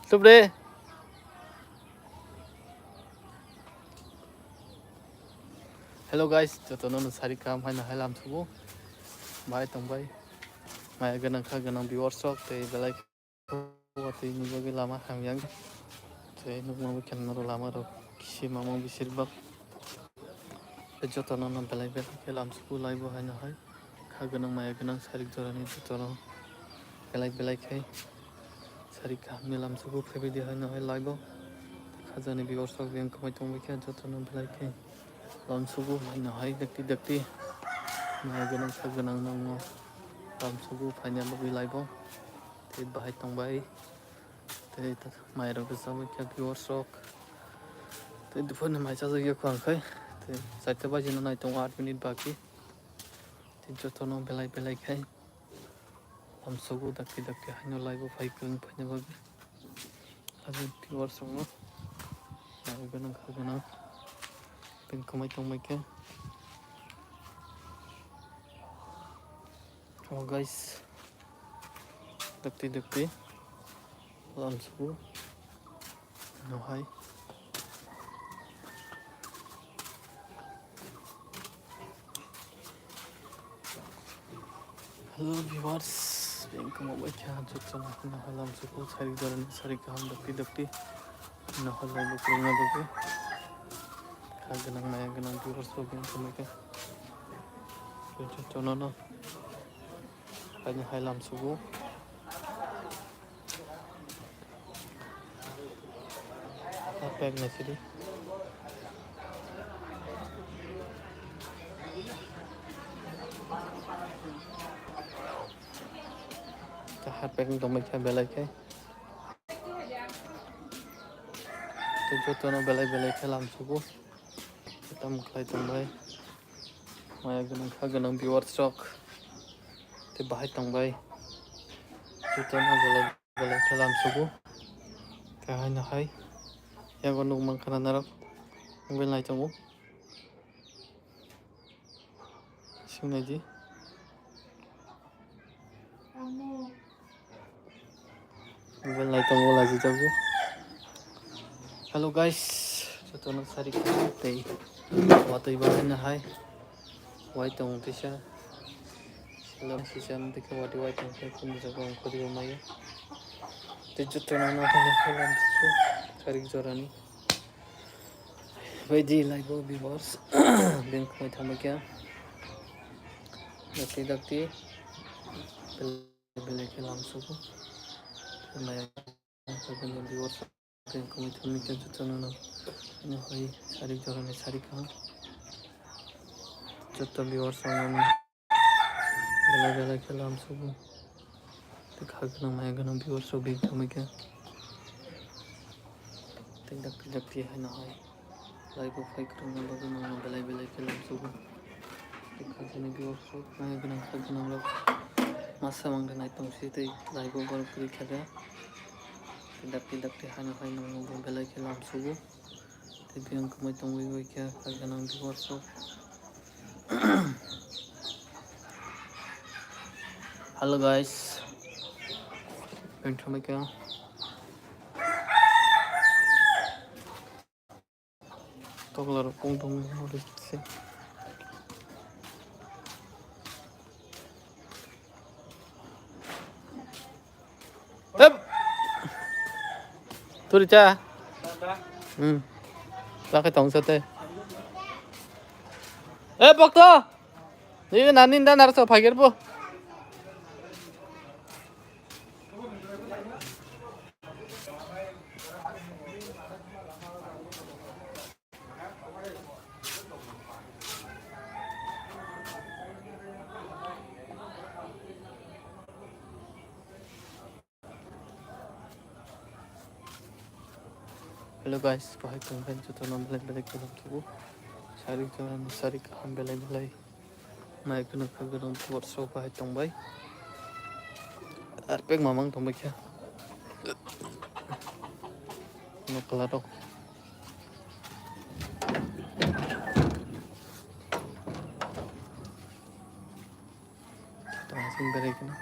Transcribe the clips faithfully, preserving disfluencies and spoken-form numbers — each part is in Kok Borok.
Tubre. Hello guys, jotono no sari kaham haino hai lamsugo. Bai tongbai. Maya gwnang kha gwnang viewers rok tei belai watwi ni bagwi lama hamyang. Tei nukma bai khe norok lama rok kisi mamang bisir bak. Tei jotono no belai belai khe lamsugo laibo haino hai. Kha gwnang maya gwnang sarik jorani jotono belai belai khe sarik kaham ni lamsugo phaibai di haino hai laibo. Khajani viewers rok biyang kwmai tongbai khe jotono belai khe lamsugo haino hai dakti dakti maya gwnang kha gwnang nangno lamsugo phaina bagwi laibo. Tei bahai tongbai. Tei ta-, mai rok rwchapwi khe viewers rok. Tei duphani mai chajak ya kho ang khai. Tei chaita baji no nai tongo, aat minute baki. Tei jotono belai belai khai. Lamsugo dakti dakti haino live o phai kwrwng phaina bagwi. Hajak viewers rok no. Mai gwnang kha gwnang. Tei kwmai tongbai khe. Oh guys, dakti dakti lamsugo no hai. Hello viewers, biyang kwmai bai kha jotono no hai lamsugo sarik jorani sarik kaham dakti dakti no hai live o kwrwngna bagwi. Kha gwnang maya gwnang viewers rok biyang kwmai kha jotono no. Haino hai lamsugo. Hapek naisidi. Hapek ni tongbai kha belai khe. Tei jotono belai belai khe lamsugo. Tamo khlai tongbai. Maya gwnang kha gwnang viewers rok. Tei bahai tongbai. Jotono belai belai khe lamsugo. Tei haino hai. Yago nukmankha na narok. Mobile nai tongo. Sing naidi. Mobile nai tongo, laji jago. Hello guys, jotono sari kha tei watwi bahai no hai. Wai tongo teisa. Silo sisa no tei khe watwi wai tongo khe kunu jaga ongkhorwi maya. Tei jotono no hai hai lamsugo sarik jorani. Baidi live o viewers beng khumui thangbai kha. Dakti dakti belai belai khe lamsugo. Maya viewers beng khumui thangbai kha jotono no. Ani hai sarik jorani sarik kaham. Joto viewers rok no belai belai khe lamsugo. Tei kha gwnang maya gwnang viewers rok beng thangbai kha. Tei dakti dakti haino hai. Live o phai kwrwngna bagwi nangno belai belai khe lamsugo. Tei khajani viewers rok nai gwnang kha gwnang rok masa mangde nai tong si tei live o borok kwrwi kha khe. Tei dakti dakti haino hai nangno bo belai khe lamsugo. Tei biyang kwmai tongwi bai khe kha gwnang viewers rok. Hello guys. Beng thangbai kha. Tokla rok pung tong se. Tep. Turi cha. Hmm. Laki tong sa te. Eh, bokto. Ni nani nda narso phagir bo. Hello guys, bahai tongbai jotono belai belai khulum tubu. Sarik jorani sarik kaham belai belai. Mai kheno kha gwnang workshop bai tongbai. Ar pek mamang tongbai kha. Nokla rok. Tong sing berai kheno.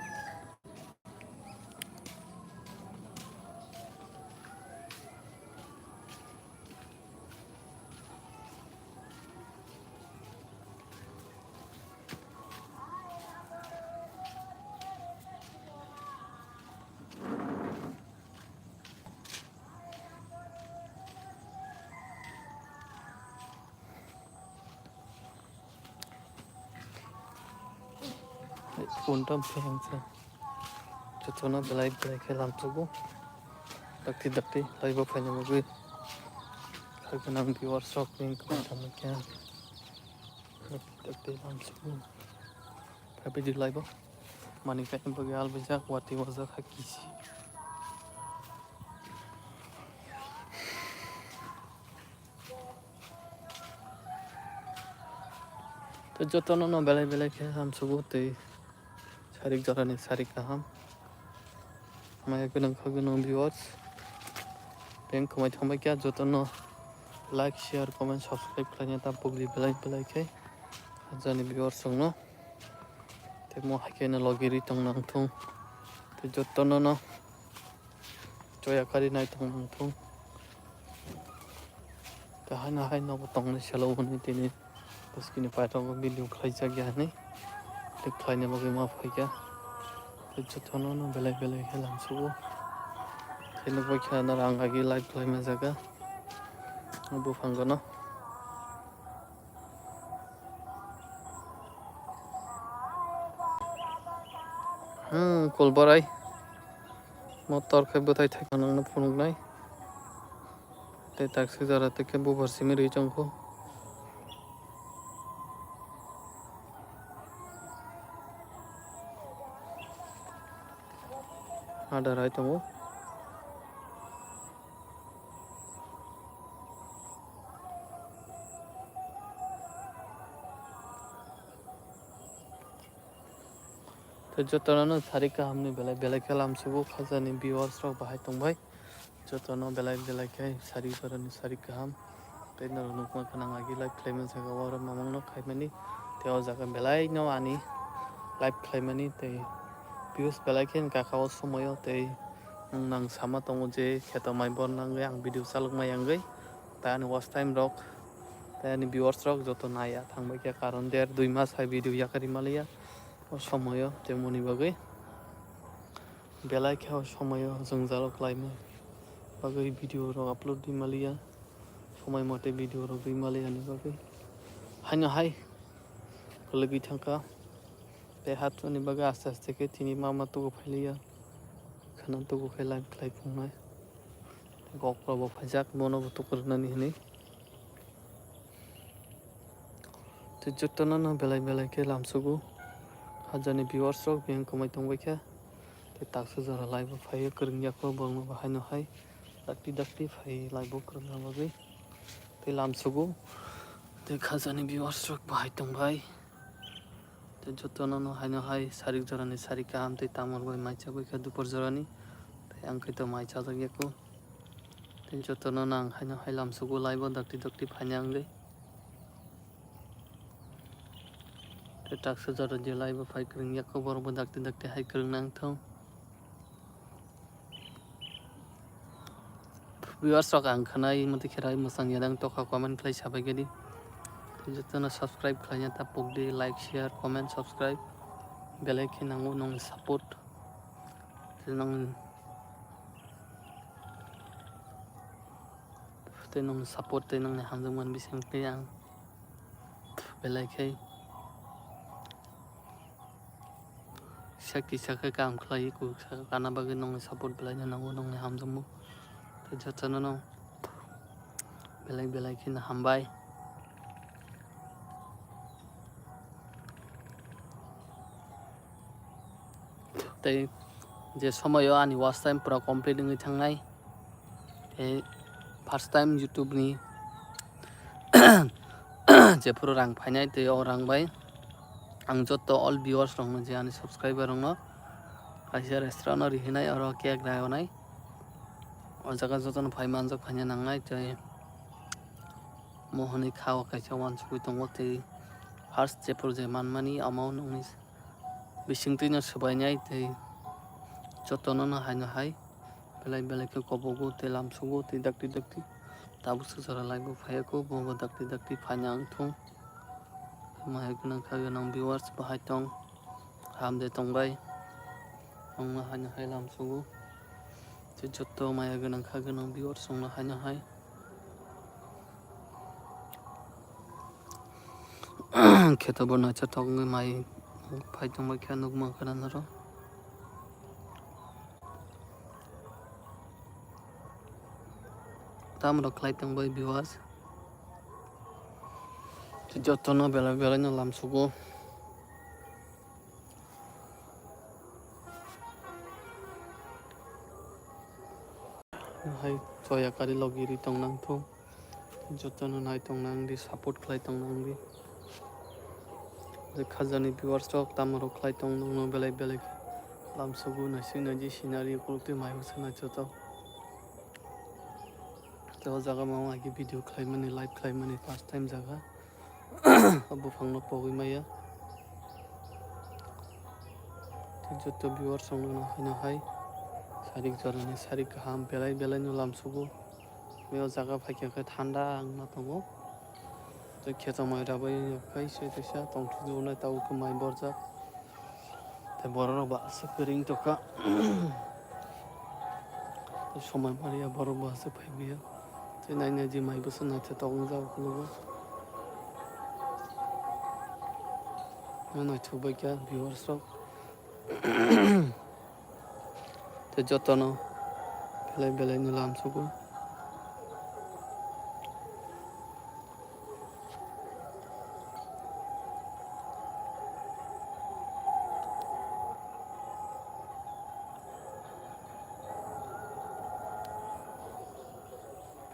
Kuntam phiyang se. Jotono belai belai khe lamsugo. Dakti dakti laibo phaina bagwi. Kha gwnang viewers rok ning kwbang tamo khe. Dakti dakti lamsugo. Phaidi laibo. Mani khe bagwi albijak, wati wajak, hakisi. Tei jotono no belai belai khe hamsugo tei sarik jorani sarik kaham. Maya gwnang kha gwnang viewers. Beng khwmai thangbai kha jotono like, share, comment, subscribe khlaina ta pugli belai belai khe. Jani viewers rokno. Tei mo hai khe no logi ri tong nang thung. Tei jotono no choya kari nai tong nang thung. Tei haino hai nogo tongnai salo hwnwi tini bwskini paithakgo video khlaijak ya hwnwi. Tei khlaina bagwi ma phaikha. Tei jotono no belai belai khe lamsugo. Tei nukbai kha no rang agi live khlaima jaga. Buphango no. Hmm, Kolbarai. Motor khe bwthai thai nangno phunuknai. Tei taksi jora tei khe bubar simi rwi chongkho. Adar hai tongo. Tei jotono no sari kahamni belai belai khe lamsugo khajani viewers rok bahai tongbai. Jotono belai belai khe sari boroni sari kaham. Tei norok nukma khna agi live khlaima jaga o oro mamang no khaimani. Tei o jaga belai no ani live khlaimani tei views belai khe wngkha o somoyo tei nwng nang sama tongo je kheto mai bor nangwi ang video chalokma yangwi. Tei ani watch time rok tei ani viewers rok joto naiya thangbai khe karon der dui mas hai video yakarwi maliya o somoyo tei moni bagwi. Belai khe o somoyo jwngjalo khlaima bagwi video rok upload di maliya, somoi mote video rok di maliya ni bagwi. Haino hai kwlwgwi thangkha tei hatoni bagwi aste aste khe tini mama tugu phailiya, khana tugu khe live khlai phungnai. Tei kok rok bo phaijak, bono bo tuku rwnani hwnwi. Tei jotono no belai belai khe lamsugo. Hajani viewers rok biyang kwmai tongbai kha. Tei taksa jora live o phaiwi kwrwng yakho borokno bahai no hai. Dakti dakti phai live o kwrwngna bagwi. Tei lamsugo. Tei khajani viewers rok bahai tongbai. Tei jotono no haino hai sarik jorani sarik kaham tei tamol bai mai chabwi kha dupor jorani. Tei ang khe to mai chajak yakho. Tei jotono nang haino hai lamsugo live o dakti dakti phaina wngwi. Tei taksa jora je live o phai kwrwng yakho borok bo dakti dakti hai kwrwng nang thung. Viewers rok ang khwnai motwi khe rai mwchang ya dang tokha comment khlai sabai gedi. Tei jotono subscribe khlaina ta pokdi like share comment subscribe belai khe nango nongni support. Tei nong tei nongni support tei nongni hamjakmani bising tei ang belai khe sakti sakhe kam khlai kuk sakha kana bagwi nongni support belai no nango nongni hamjakmung tei jotono no belai belai kheno hambai. Tei je somoyo ani watch time pura complete wngwi thangnai. Tei first time YouTube ni jephuru rang phainai tei o rang bai ang joto all viewers rokno je ani subscriber rokno kaisa restaurant o rihinai oro cake raionai. O jaga jotono phai manjak phaina nangnai tei mohonwi kha o kaisa uansugwi tongo tei first jephuru je manmani omo nokni bisingtwi no swbainai tei jotono no haino hai belai belai khe kobogo tei lamsugo tei dakti dakti tabuk swk jora live o phaiya kho bo bo dakti dakti phaina wngthung. Maya gwnang kha gwnang viewers bahai tong hamde tongbai wngma haino hai lamsugo tei joto maya gwnang kha gwnang viewers wngma haino hai. Kheto bo naithothok wngwi mai Phai tongbai khe nukma khana norok. Tamrok khlai tongbai viewers. Jotono belai belai no lamsugo. Hai choya kari logi ri tong nang thung. Jotono nai tong nang di, support khlai tong nang di. Je khajani viewers rok tamo rok khlai tong nang no belai belai lamsugo naising naji scenery kuluk twi mai hwsa naithotok. Tei o jaga o ang agi video khlai mani, live khlai mani first time jaga. O buphang no pogwi maya. Tei joto viewers rok no haino hai sarik jorani sarik kaham belai belai no lamsugo. Tei o jaga phaikha khe thanda wngma tongo. Tei kheto mai rabai rok khai se teisa tongthokjak nai tabuk khe mai borjak. Tei borok rok ba aswk kwrwng tongkha. Tei somai pariya borok bo aswk phaibaio. Tei naina je mai bwswk naithotok wngjak ukologo. Naithok bai kha viewers rok. Tei jotono belai belai no lamsugo.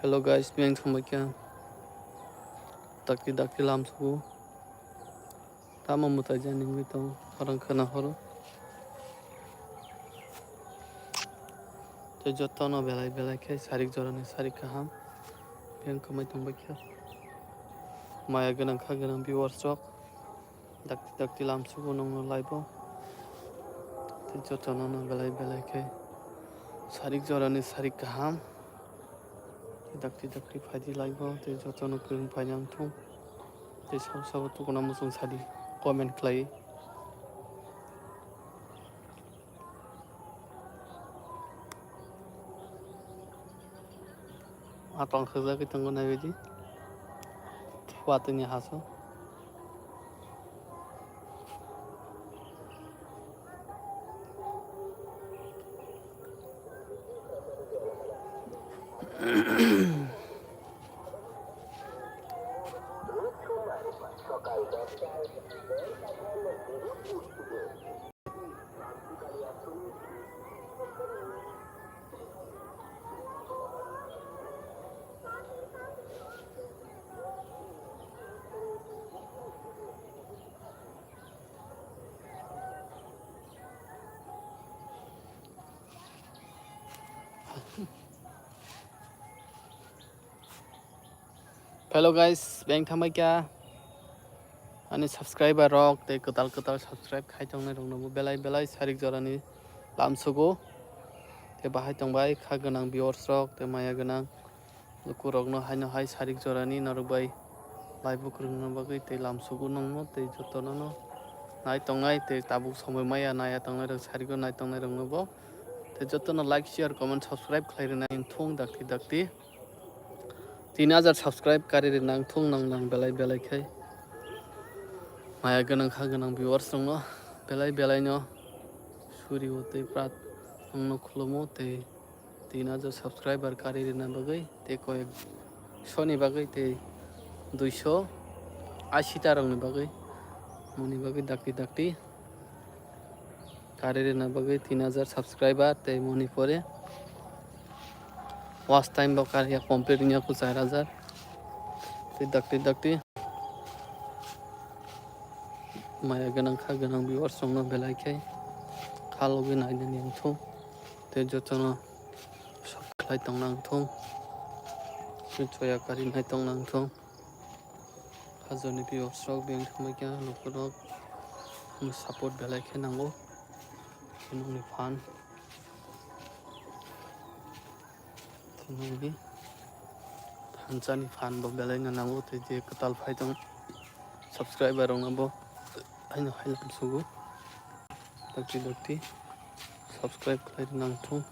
Hello guys, biyang thangbai kha. Dakti dakti lamsugo. Tamo mwtai jani wngwi tongo, khorang khwna horo. Tei jotono belai belai khe sarik jorani sarik kaham. Biyang kwmai tongbai kha. Maya gwnang kha gwnang viewers rok. Dakti dakti lamsugo nongno live o. Tei jotono no belai belai khe sarik jorani sarik kaham. Dakti dakti phaidi live o tei jotono kwrwng paina wngthung. Tei sabo sabo tukuna muchung sadi comment khlai. Atong khajagwi tongo naibaidi. Watwini haso. Hello guys, beng thambai kha ani subscriber rok tei kwtal kwtal subscribe khai tongnai rok no belai belai sarik jorani lamsugo. Tei bahai tongbai kha gwnang viewers rok tei maya gwnang lukurokno haino hai sarik jorani norok bai live o kwrwngna bagwi tei lamsugo nongno tei jotono no nai tongnai tei tabuk somoi maya naya tongnai rok sarigo nai tongnai rokno bo tei jotono like, share, comment, subscribe khlai rwna wngthung dakti dakti. Tin hajar subscribe kari rwna wngthung nang nang belai belai khai maya gwnang kha gwnang viewers rokno belai belai no suri o tei prat nongno khulumo tei tin hajar subscriber kari rwna bagwi tei koyek soni bagwi tei duiso ashi ta rokni bagwi moni bagwi dakti dakti kari rwna bagwi tin hajar subscriber tei moni pore watch time bo kariya complete wngya kho char hajar tei dakti dakti maya gwnang kha gwnang viewers rokno belai khe kha logwi nainani wngthung tei jotono. Khlai tong nang thung. Tei choya kari nai tong nang thung. Hajoni viewers rok beng thangbai kha lukurok no support belai khe nango. Nongni fan. Tini phanchani fan bo belai no nango tei je kwtal phai tong subscriber rok no bo haino hai lamsugo. Dakti dakti subscribe khlai nang thung.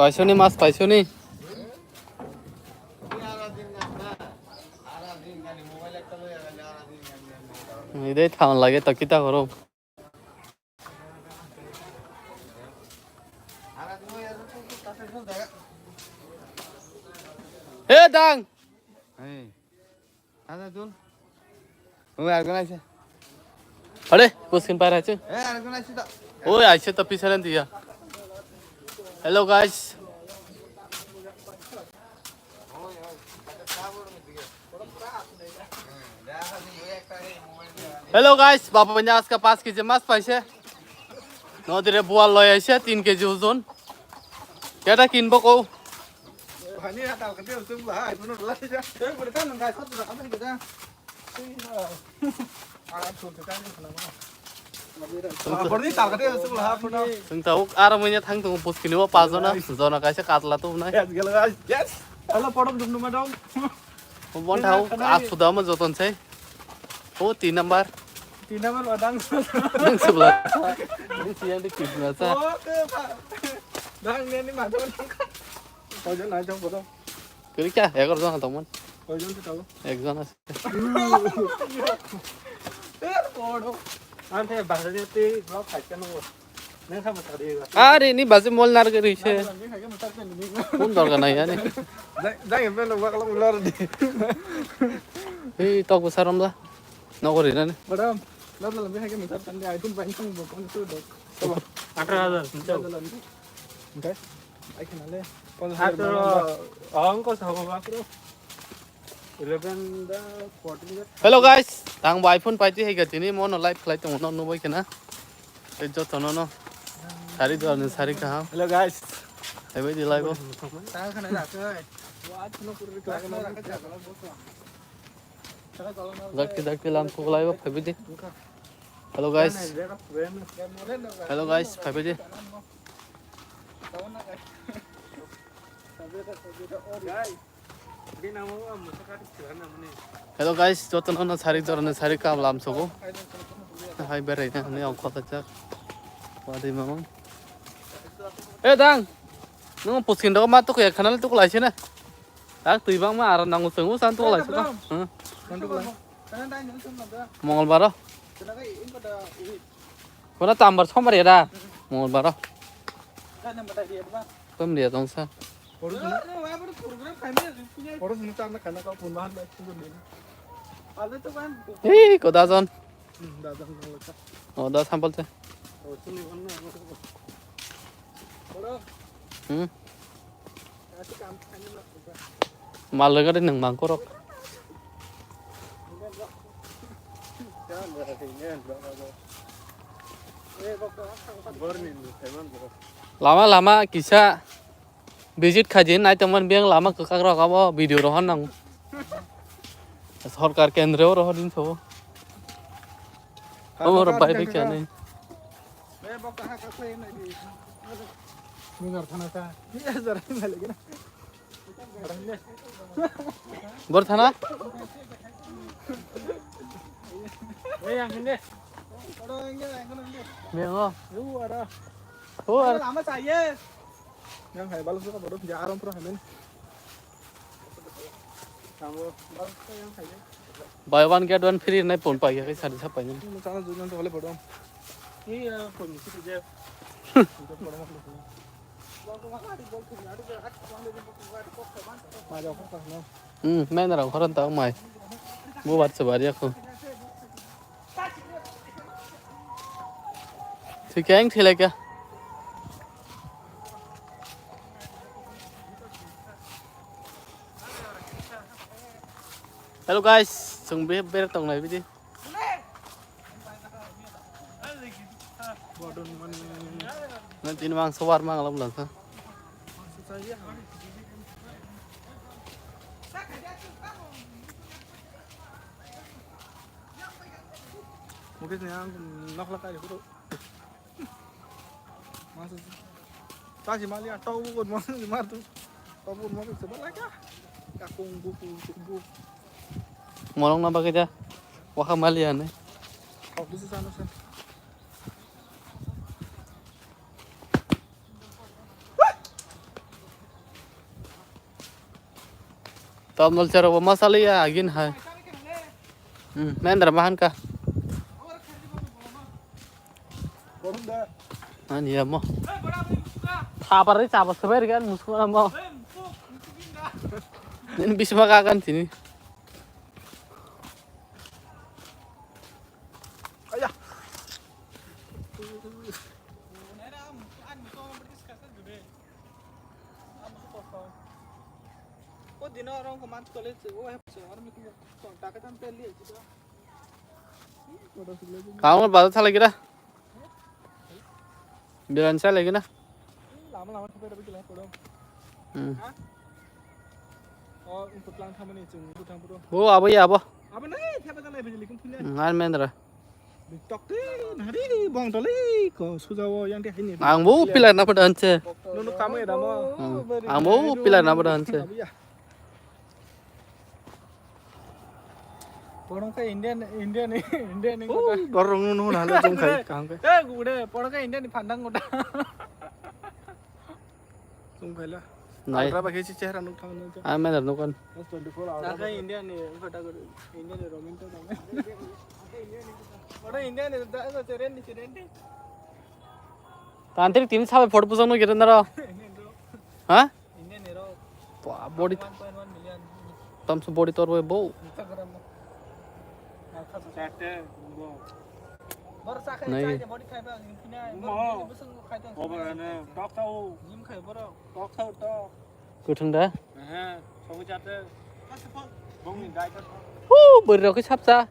Paisoni mas paisoni. Idai thawan lage to kita koro. He dang. Hey. Ada dul. Oi, argon aise. Are, puskin pair aise. Eh, argon aise to. Oi, aise to pisaran dia. Hello guys. Hello guys, baba punya aska pas kg mas paise. Nodire bual loi aise tin kg uzon. Keta kinbo ko. Hani ya tal kete usung lah, ibu nur lah ya. Eh, boleh kan nggak satu dah, apa kita? Sing, ah. Aram sul kita ni kenapa? Aborni tal kete usung lah, apa dah? Sing tahu, aram ini thang tu puskin ibu pas zona, zona kaisa katla tu na. Yes, gelo guys. Yes. Hello, podom dum dum dong. Bon thau, as sudah mah joton sai. Oh, tin number. Tin number ba dang. Nang sebelah. Ini siang di kibna sa. Oh, ke, Pak. Dang, ini, ini, macam mana? Koijon nai tong, bodo? Kiri kya? Ekor jon tong man. Koijon tu tahu? Ekjon ase. Eh, bodo. Ante bahasa dia ti blog khai kan. Are ni baje mol nar gari se. Kun dorkar nai ani. Jang jang empe lo bakla ular di. Hei tok besar om da. Nokori nani. Madam, lab lab hai ke mutar tande iPhone bai tong bo kon tu do. Atharo hajar. Enggak. Ai kenale. Atharo, oh, engko sama bakro. Eleven da fourteen da. Hello guys, tang bo iPhone paiti hai ga tini mono live khlai tong no nubai kena. Tei jotono no sari dor ni sari kaham. Hello guys. Hai bai di live o. Dakti dakti lam thuk live o phai bai di. Hello guys. Hello guys, phai bai di. Hello guys, jotono no sari jorani sari kam lam sogo. Hai berai na ni ong khota chak. Wadi mamang. Eh dang. Nung puskin dok ma tuk ya kanal tuk lai sini. Dang tui bang ma aran nang usung usan tuk lai sini. Mongolbar. Kono tambar sombar ya da. Mongolbar. Pem dia tong sa. Photo sini. Photo sini tak nak kena kau pun bahan baik tu ni. Hei, ko dajon. Hmm, dajon. Oh, da sampal te. Hmm. Mal lega de nang mangkorok. Lama lama kisa. Visit khaji nai tongmani biyang lama kwkak rok abo video rohor nang. Sorkar kendro rohor din sobo. Omo rok bai bai kya nai. Bor thana? Mengo. Ho ar. Yang hai balas ka bodoh ya aram pura hamen. Kamu balas ka yang hai. Buy one get one free nai pon pai ya kai sari sa pai ni. Ini sana jualan tu boleh bodoh. Iya, pon itu dia. Hmm, main orang koran tau mai. Buat sebar ya ko. Thikeng thileka. Hello guys, chwng be ber tong nai bidi. Nang tini mang sobar mang alam lang sa. Mukis ni ang nokla kai dulu. Masuk. Tasi mali atau bukan masuk di martu. Tau bukan masuk sebelah ya. Kakung buku buku. Molong na bagwi da. Waha mali ane. Kau bisa sana sen. Tomol chero bo masali ya agin hai. Hmm, mendra mahan ka. Ani ya mo. Thabar ri chaba seber gan musu mo. Ini bisma ka kan sini. Aya. Kamu bazar thalai kira. Bilan sa lagi na. Lama lama thapai rabi kila kodo. Hmm. Ha? Oh, untuk lang thamani chung, untuk thang puro. Oh, abo ya abo. Abo nai, thapa tanai bini likum punya. Hmm, ar mendra. Tok te, nari, bong tole, ko, sujawo, yang te haini. Ang bo pilar na pada hanse. Nunu kamu ya damo. Hmm. Ang bo pilar na pada hanse. Abo ya. Porong khe Indian, Indian, Indian ni kota. Borok nunu nunu hale jong khai kaham khe. Eh, gude, porong khe Indian ni phandang kota. Jong khai la. Nai. Alra ba khe si chehra nuk thang nuk. Ah, mendra nukan. Twenty four hours. Nang khe Indian ni kota gude, Indian ni romin to dong. Oro Indian ni da, da, seren ni, seren ni. Tantrik tini sabai photo pusong no kira naro. Ha? Indian ni ro. Wah, body. One point one million. Tam su body tor bai bo. Instagram mo. Chate, bo. Bor sa khai, nai. Chate body khai ba, ni pina, mo. Bor ni busung khai to. Obar ane, tok tau. Gym khai boro. Tok tau, tok. Kuthung da? Ehe, sobu chate. Bong ni dai to. Hu, bor rok khe sapsa.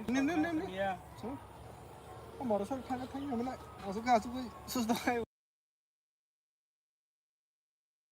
Nim, nim, nim, nim. Morosok thangkha thangkha mana? Asuk asuk sus dong.